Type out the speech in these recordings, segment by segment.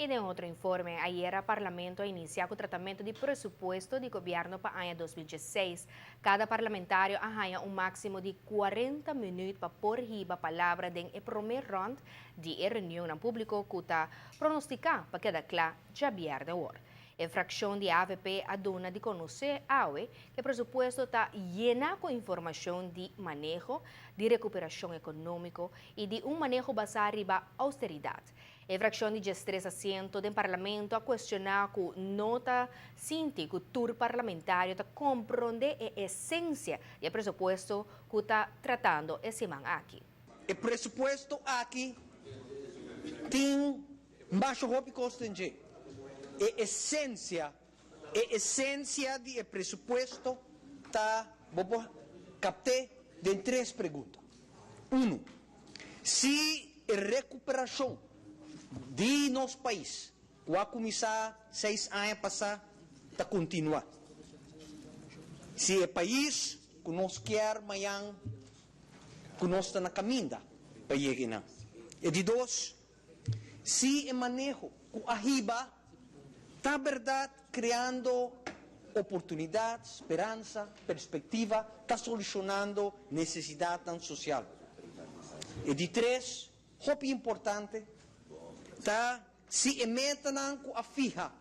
I den otro informe, ayera Parlamento a inicia cu tratamento di presupuesto di gobierno pa aña 2016. Cada parlamentario a haya un maximo di 40 minuut pa por hiba palabra den e prome rond di e reunionnan publico cu ta pronostica pa keda cla djabièrnè awor. E fraccion di avp a duna di conoce awe cu e presupuesto ta yena cu informacion di maneho, di recuperacion economico y di un maneho basa riba austeridad. E fraccion di 13 asiento den Parlamento a cuestiona cu no ta sinti cu tur parlamentario ta compronde e esencia di e presupuesto cu ta tratando e siman aki. E presupuesto aki tin masha hopi cos den dje. E esencia, e esencia di e presupuesto ta, bo por capt'e den tres pregunta. Uno, si e recuperacion di nos pais cu a cuminsa seis aña pasa ta continua, si e pais cu nos kier mañan cu nos ta na caminda pa yega einan. E di dos, si e maneho cu a hiba ta berdad creando oportunidad, speransa, perspectiva, ta solucionando necesidadnan social. E di tres, hopi importante, ta si e metanan cu a fiha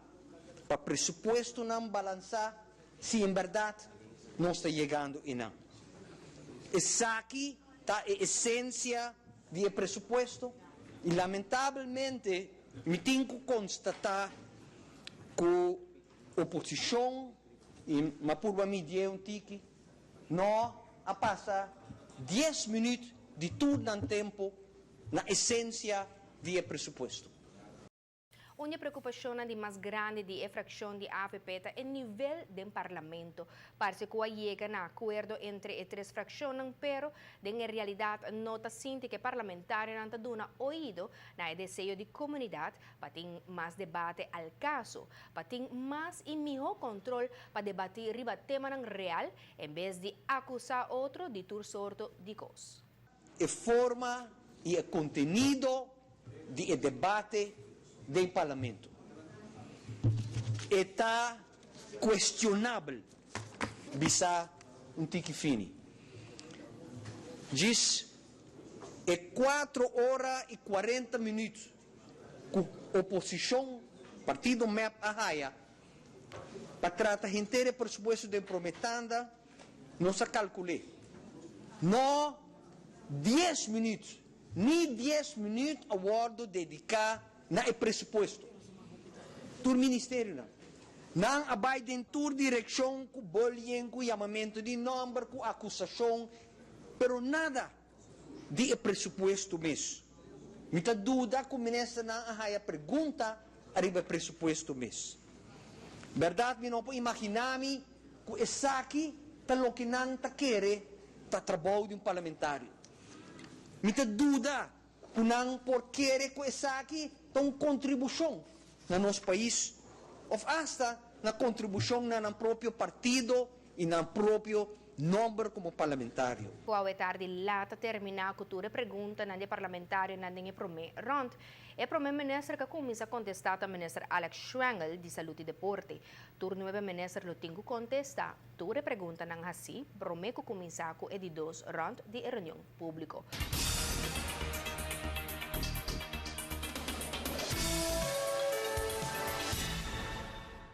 pa presupuestonan balansa, si en berdad nos ta yegando einan. Esaki ta e esencia di e presupuesto y lamentablemente mi tin cu constata cu oposicion, y m'a purba midié un tiki, no a pasa 10 minuut di tur nan tempo na esencia di e presupuesto. Un di e preocupacionnan di mas grandi di e fraccion di avp ta e nivel den Parlamento. Parce cu a yega na acuerdo entre e tres fraccionnan, pero den e realidad no ta sinti cu e parlamentarionan ta duna oido na e deseo di comunidad pa tin mas debate al caso, pa tin mas y miho control pa debati riba temanan real en bes di acusa otro di tur sorto di cos. E forma y e contenido di e debate den Parlamento. E ta cuestionabel, bisa un tiki fini. Djis e cuatro ora y 40 minuut cu oposicion, partido mep a haya pa trata henter e presupuesto den prome tanda, nos a calcul'é. No 10 minuut, ni 10 minuut a wordo dedica na e presupuesto. Tur ministerionan. Nan a bay den tur direccion cu bullying, cu yamamento di nomber, cu acusacion, pero nada di e presupuesto mes. Mi ta duda cu ministernan a haya pregunta ariba e presupuesto mes. Berdad mi no por imagina mi cu esaki ta loke nan ta kere ta trabou di un parlamentario. Mi ta duda cu nan por kere cu esaki ta un contribucion na nos pais of hasta na contribucion na nan propio partido y nan propio nomber como parlamentario. Cu awe tardi laat a termina cu tur e preguntanan di e parlamentarionan den e prome rond. E prome minister cu a cuminsa contesta ta minister Alex Schwengle di Salud y Deporte. Tur nuebe minister lo tin cu contesta tur e preguntanan haci prome cu cuminsa cu e di dos rond di e reunion publico.